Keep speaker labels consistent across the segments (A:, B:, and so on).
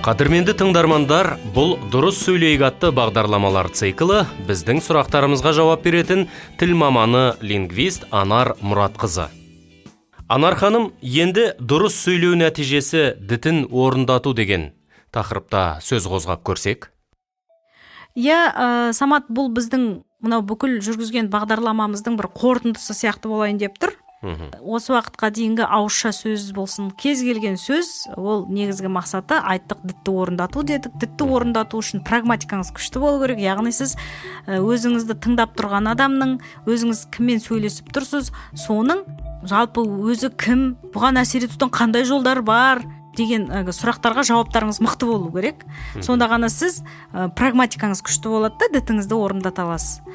A: Қадірменді тыңдармандар, бұл «Дұрыс сөйлейік» атты бағдарламалар циклі. Біздің сұрақтарымызға жауап беретін тіл маманы, лингвист Анар Мұратқызы. Анар ханым, енді «Дұрыс сөйлеу нәтижесі дітін орындату» деген тақырыпта сөз қозғап көрсек.
B: Иә, Самат, бұл біздің мынау бүкіл жүргізген бағдарламамыздың бір қорытындысы сияқты болайын деп тұр. Осы уақытқа дейінгі ауызша сөз болсын, кез келген сөз, ол негізгі мақсаты, айттық, дітті орындату дедік. Дітті орындату үшін прагматикаңыз күшті болу керек, яғни сіз өзіңізді тыңдап тұрған адамның, өзіңіз кіммен сөйлесіп тұрсыз, соның жалпы өзі кім, бұған әсер етудің қандай жолдары бар деген сұрақтарға жауаптарыңыз мықты болу керек. Сонда ғана сіз прагматикаңыз күшті болады да, дітіңізді орындата аласыз.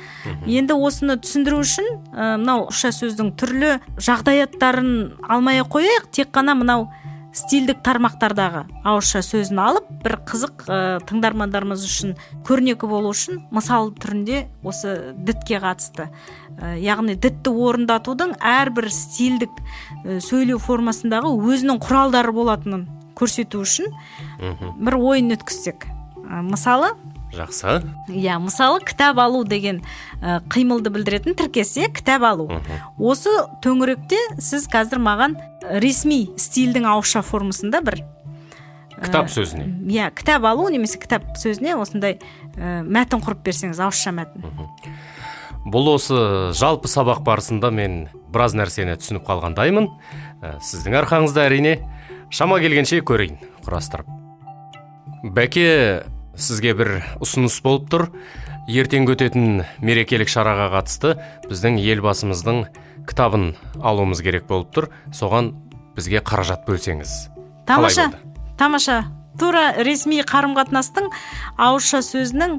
B: Енді осыны түсіндіру үшін мынау ауызша сөздің түрлі жағдаяттарын алмай ақ қояйық, тек қана мынау стильдік тармақтардағы ауызша сөзін алып, бір қызық, тыңдармандарымыз үшін көрнекі болу үшін мысал түрінде осы дітке қатысты, яғни дітті орындатудың әрбір стильдік сөйлеу формасындағы өзінің құралдары болатынын көрсету үшін бір ойын өткізсек. Мысалы,
A: Жақсы.
B: Иә, мысалы, кітап алу деген қимылды білдіретін тіркес, иә, кітап алу. Осы төңіректе сіз қазір маған ресми стильдің ауызша формасында бір
A: Кітап сөзіне.
B: Иә, кітап алу немесе кітап сөзіне осындай мәтін құрып берсеңіз, ауызша мәтін.
A: Бұл осы жалпы сабақ барысында мен біраз нәрсені түсініп қалғандаймын. Сіздің арқаңызда, әрине. Шама келгенше көрейін құрастырып. Бәке, сізге бір ұсыныс болып тұр. Ертеңгі өтетін мерекелік шараға қатысты біздің Елбасымыздың кітабын алуымыз керек болып тұр. Соған бізге қаражат бөлсеңіз.
B: Тамаша.
A: Қалай болды?
B: Тамаша, тура ресми қарым қатынастың ауызша сөзінің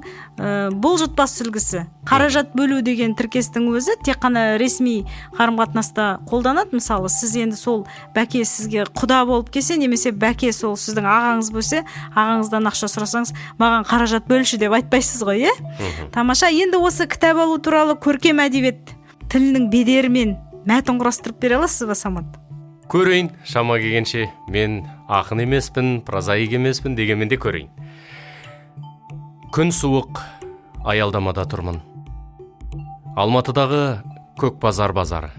B: бұлжытпас үлгісі. Қаражат бөлу деген тіркестің өзі тек қана ресми қарым қатынаста қолданады. Мысалы, сіз енді сол бәке сізге құда болып келсе немесе бәке сол сіздің ағаңыз болса, ағаңыздан ақша сұрасаңыз, «Маған қаражат бөлші» деп айтпайсыз ғой, иә? Тамаша. Енді осы кітап алу туралы көркем әдебиет тілінің бедерімен мәтін құрастырып бере аласыз ба, Самат?
A: Көрейін шама келгенше. Мен ақын емеспін, прозаик емеспін, дегенмен де көрейін. Күн суық, аялдамада тұрмын. Алматыдағы Көк базар базары.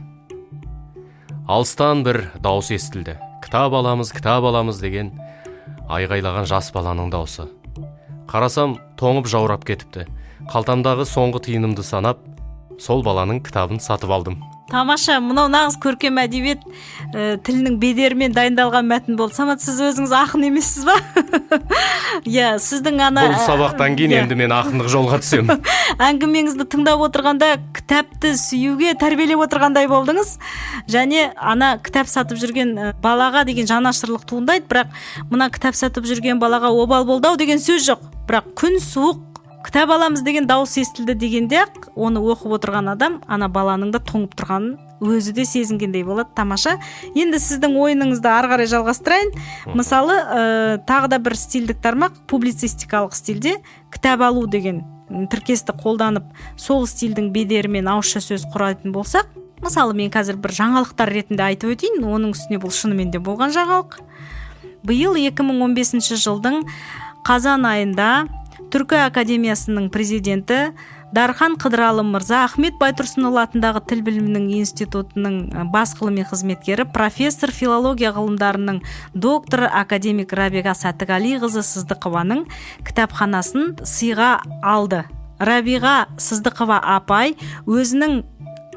A: Алыстан бір дауыс естілді. «Кітап аламыз, кітап аламыз!» деген айғайлаған жас баланың даусы. Қарасам, тоңып жаурап кетіпті. Қалтамдағы соңғы тиынымды санап, сол баланың кітабын сатып алдым.
B: Тамаша, мынау нағыз көркем әдебиет тілінің бедерімен дайындалған мәтін болды. Самат, сіз өзіңіз ақын емессіз ба? Иә, сіздің ана
A: Бұл сабақтан кейін енді мен ақындық жолға түсемін.
B: Әңгімеңізді тыңдап отырғанда, кітапты сүюге тәрбиелеп отырғандай болдыңыз және ана кітап сатып жүрген балаға деген жанашырлық туындайды. Бірақ мына кітап сатып жүрген балаға обал болды ау деген сөз жоқ. Бірақ «күн суық, кітап аламыз» деген дауыс естілді дегенде ақ оны оқып отырған адам ана баланың да тоңып тұрғанын өзі де сезінгендей болады. Тамаша. Енді сіздің ойыныңызды ары қарай жалғастырайын. Мысалы, тағы да бір стильдік тармақ, публицистикалық стильде кітап алу деген тіркесті қолданып, сол стильдің бедерімен ауызша сөз құрайтын болсақ, мысалы, мен қазір бір жаңалықтар ретінде айтып өтейін. Оның үстіне бұл шынымен де болған жаңалық. Биыл 2015 жылдың қазан айында Түркі академиясының президенті Дархан Қыдыралы мырза Ахмет Байтұрсынұлы атындағы Тіл білімінің институтының бас ғылыми қызметкері, профессор, филология ғылымдарының докторы, академик Рабиға Сәтіғалиқызы Сыздықованың кітапханасын сыйға алды. Рабиға Сыздықова апай өзінің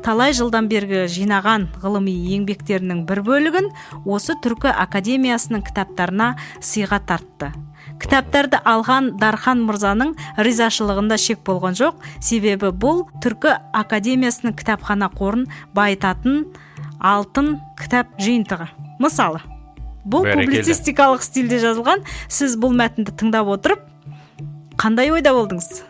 B: талай жылдан бергі жинаған ғылыми еңбектерінің бір бөлігін осы Түркі академиясының кітаптарына сыйға тартты. Кітаптарды алған Дархан мырзаның ризашылығында шек болған жоқ, себебі бұл Түркі академиясының кітапхана қорын байытатын алтын кітап жиынтығы. Мысалы, бұл
A: Бәрекелді.
B: публицистикалық стильде жазылған. Сіз бұл мәтінді тыңдап отырып, қандай ойда болдыңыз?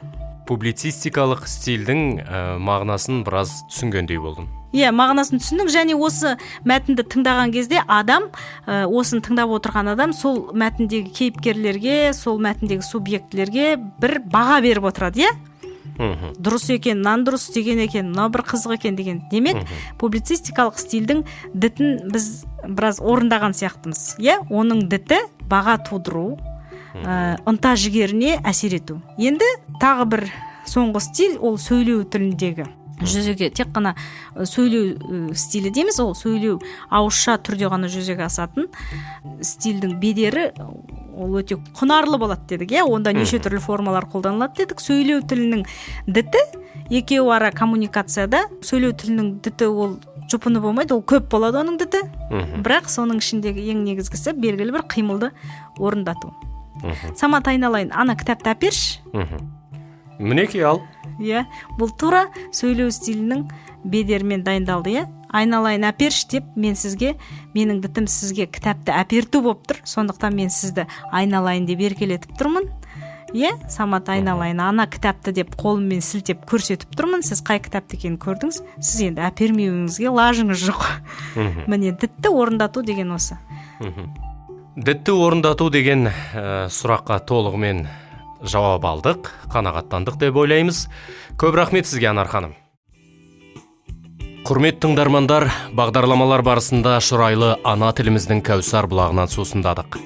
A: Публицистикалық стильдің мағынасын біраз түсінгендей болдым.
B: Иә, мағынасын түсіндің және осы мәтінді тыңдаған кезде адам, осыны тыңдап отырған адам сол мәтіндегі кейіпкерлерге, сол мәтіндегі субъектілерге бір баға беріп отырады, иә? Дұрыс екен, мынаны дұрыс істеген екен, мынау бір қызық екен деген. Демек, публицистикалық стильдің дітін біз біраз орындаған сияқтымыз, иә? Оның діті — баға тудыру. Ынта жігеріне әсер ету. Енді тағы бір соңғы стиль, ол сөйлеу тіліндегі жүзеге, тек қана сөйлеу стилі дейміз, ол сөйлеу ауызша түрде ғана жүзеге асатын стильдің бедері, ол өте құнарлы болады дедік, иә, онда неше түрлі формалар қолданылады дедік. Сөйлеу тілінің діті екеуі ара коммуникацияда, сөйлеу тілінің діті ол жұпыны болмайды, ол көп болады оның діті, бірақ соның ішіндегі ең негізгісі белгілі бір қимылды орындату. Самат, айналайын, ана кітапты әперші.
A: Мінекей, ал.
B: Иә, бұл тура сөйлеу стилінің бедерімен дайындалды, иә. Айналайын, әперші деп мен сізге, менің дітім сізге кітапты әперту болып тұр, сондықтан мен сізді айналайын деп еркелетіп тұрмын. Иә, Самат, айналайын, ана кітапты деп қолыммен сілтеп көрсетіп тұрмын, сіз қай кітапты екенін көрдіңіз, сіз енді әпермеуіңізге лажыңыз жоқ. Міне, дітті орындату деген осы.
A: Дітті орындату деген сұраққа толығымен жауап алдық, қанағаттандық деп ойлаймыз. Көп рахмет сізге, Анар ханым. Құрметті тыңдармандар, бағдарламалар барысында шұрайлы ана тіліміздің кәусар бұлағынан сусындадық.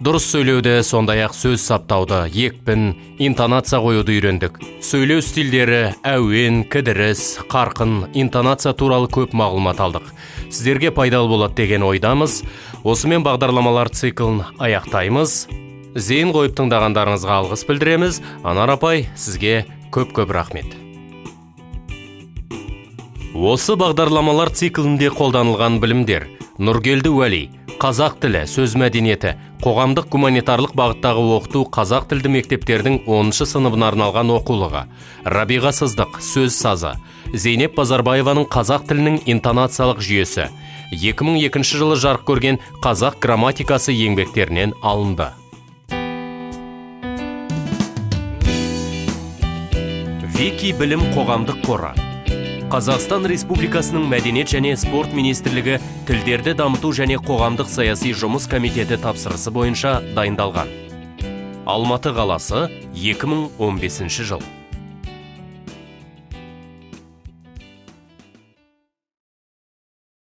A: Дұрыс сөйлеуді, сондай-ақ сөз саптауды, екпін, интонация қоюды үйрендік. Сөйлеу стильдері, әуен, кідіріс, қарқын, интонация туралы көп мағлұмат алдық. Сіздерге пайдалы болады деген ойдамыз. Осымен бағдарламалар циклін аяқтаймыз. Зейін қойып тыңдағандарыңызға алғыс білдіреміз. Анар апай, сізге көп-көп рахмет. Осы бағдарламалар циклінде қолданылған білімдер Нұргелді Уәли, қазақ тілі, сөз мәдениеті, қоғамдық гуманитарлық бағыттағы оқыту қазақ тілді мектептердің 10-шы сыныбына арналған оқулығы, Рабиға Сыздық, сөз сазы, Зейнеп Базарбаеваның қазақ тілінің интонациялық жүйесі, 2002 жылы жарық көрген қазақ грамматикасы еңбектерінен алынды. Вики білім қоғамдық қоры. Қазақстан Республикасының Мәдениет және Спорт Министрлігі Тілдерді дамыту және қоғамдық саяси жұмыс комитеті тапсырысы бойынша дайындалған. Алматы қаласы, 2015 жыл.